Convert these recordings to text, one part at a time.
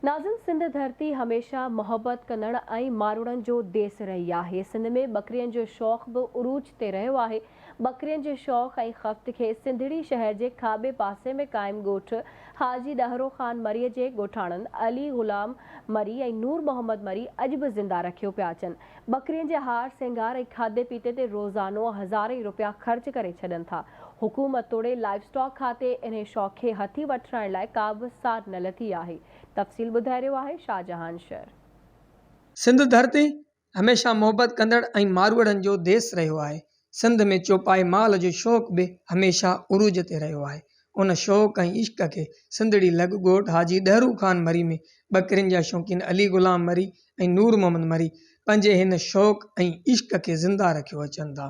ناظم سنڌ ڌرتي هميشه محبت ڪندڙ ۽ ماروئڙن جو ديس رهي آهي. سنڌ ۾ ٻڪرين جو شوق به عروج تي رهيو آهي. ٻڪرين جي شوق ۽ خفت کي سنڌڙي شهر جي کاٻي پاسي ۾ قائم ڳوٺ حاجي ڏهرو خان مريء جي ڳوٺاڻن علي غلام مري ۽ نور محمد مري اڄ به زنده رکيو پيا اچن. ٻڪرين جي هار سينگار ۽ کاڌي پيتي تي روزانو هزارين روپيا خرچ ڪري ڇڏن ٿا. حڪومت توڙي لائيو اسٽاڪ کاتي انهي شوق کي هٿي وٺرائڻ لاء ڪا به سار نه لٿي آهي. تفصيل ٻڌائي رهيو آهي شاهجهان شر. سنڌ ڌرتي هميشه محبت ڪندڙ ۽ ماروئڙن جو ديس رهيو آهي. سنڌ ۾ چوپائي مال جو شوق به هميشه عروج تي رهيو آهي. ان شوق ۽ عشق کي سنڌڙي لڳ ڳوٺ حاجي ڏهرو خان مري ۾ ٻڪرين جا شوقين علي غلام مري ۽ نور محمد مري پنهنجي هن شوق ۽ عشق کي زنده رکيو اچن ٿا.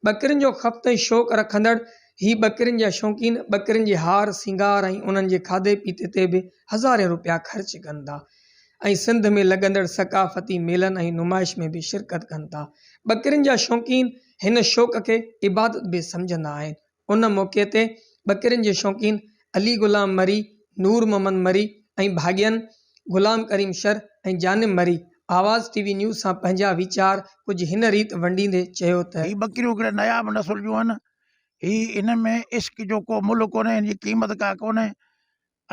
ٻڪرين جو خفت ۽ شوق رکندڙ هي ٻڪرين جا شوقين ٻڪرين جي هار سينگار ۽ انهن جي کاڌي پيتي تي به هزارين روپيا خرچ ڪن ٿا ۽ سنڌ ۾ لڳندڙ ثقافتي ميلن ۽ نمائش ۾ به شرڪت ڪن ٿا. ٻڪرين جا شوقين هن شوق کي عبادت به سمجهندا آهن. ان موقعي تي ٻڪرين جي شوقين علي غلام مري، نور محمد مري ۽ ڀاڳين غلام ڪريم شر ۽ جانب مري آواز ٽي وي نيوز سان پنهنجا ويچار ڪجهه هن ريت ونڊيندي چيو ته. هي ٻڪريون هڪڙي ناياب نسل جون آهن. هي انهن ۾ عشق جو ڪو ملهه ڪونهي، هن جي قيمت ڪا ڪونهي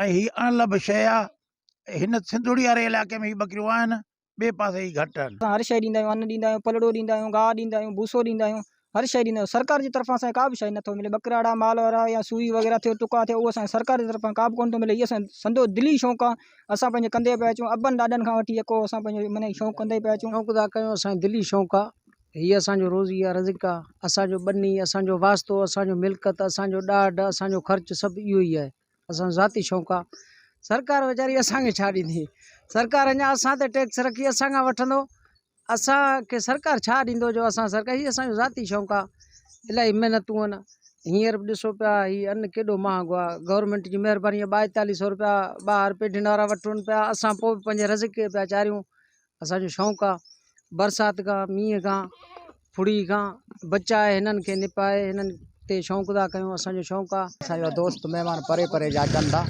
۽ هي اڻلڀ شيء آهي. هن سنڌوڙي واري علائقي ۾ هي ٻڪريون آهن. ٻئي پاسي هي گهٽ آهن. اسان هر شيء ڏيندا آهيون، ان ڏيندا آهيون، پلڙو ڏيندا آهيون، گاهه ڏيندا آهيون، ڀوسو ڏيندا آهيون، هر شيء ڏيندا آهيون، سرڪار جي طرفان اسان کي ڪا به شيء نٿو ملي، ٻڪراڙا، مال وارا يا سوئي وغيره ٿيو، ٽڪا ٿيو، اهو اسان کي سرڪار جي طرفان ڪا به ڪونه ٿو ملي، هي اسان جو سندو دلي شوق آهي، اسان پنهنجي ڪندي پيا اچون، ابن ڏاڏن کان وٺي جيڪو اسان پنهنجو معني شوق ڪندي پيا اچون. شوق ٿا ڪيون، اسان جو دلي شوق آهي، هي اسان جو روزي آهي، رزق آهي، اسان جو ٻني، اسان جو واسطو، اسان جو ملڪيت، اسان جو ڏاڍ، اسان جو خرچ سڀ اهو ئي آهي. اسان جو ذاتي شوق آ سرڪار ويچاري اسان کي ڇا ڏيندي سرڪار اڃا اسان تي ٽيڪس رکي اسان کان وٺندو اسان کي سرڪار ڇا ڏيندو جو اسان سرڪار هي اسان جو ذاتي شوق آ الاهي محنتون آهن هينئر به ڏسو پيا هي ان ڪيڏو مهانگو آ گورنمينٽ جي مهرباني آ ٻائيتاليهه سو روپيا ٻاهر پيڍين وارا وٺن پيا اسان پوء به پنهنجي رزق کي پيا چاريون اسان جو شوق آ برسات کان مينهن کان ڦڙي کان بچائي هنن کي نپائي هنن تي شوق ٿا ڪيون اسان جو شوق آ. اسان جا دوست مهمان پري پري جا اچن ٿا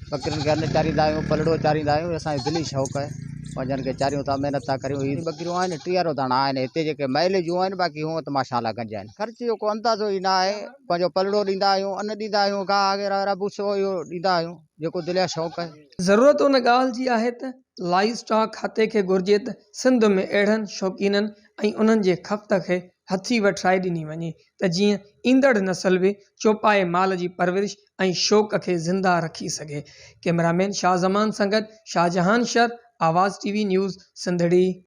ٻڪرين کي ان چاريندا آهيون پلڙو چاريندا آهيون اسان جو دلي شوق آهي پنهنجن کي چاريون ٿا محنت ٿا ڪريون هي ٻڪريون آهن ٽيهارو داڻا آهن هتي جيڪي مئل جون آهن باقي هونء ته ماشاء الله گنج آهن خرچ جو ڪو اندازو ئي نه آهي پنهنجو پلڙو ڏيندا آهيون ان ڏيندا آهيون گاهه وغيره وغيره بوسو اهو ڏيندا آهيون جيڪو دل جا شوق آهي. ضرورت ان ڳالهه جي آهي ته لائيو اسٽاڪ کاتي کي گهرجي ته سنڌ ۾ اهڙن شوقينن ۽ انهن جي کپت کي هٿي وٺرائي ڏني وڃي ته جيئن ايندڙ نسل به چوپائي مال جي پرورش ۽ شوق کي زنده رکي سگهي. ڪئميرا مين شاهه زمان سان گڏ شاهجهان شر، آواز ٽي وي نيوز، سنڌڙي.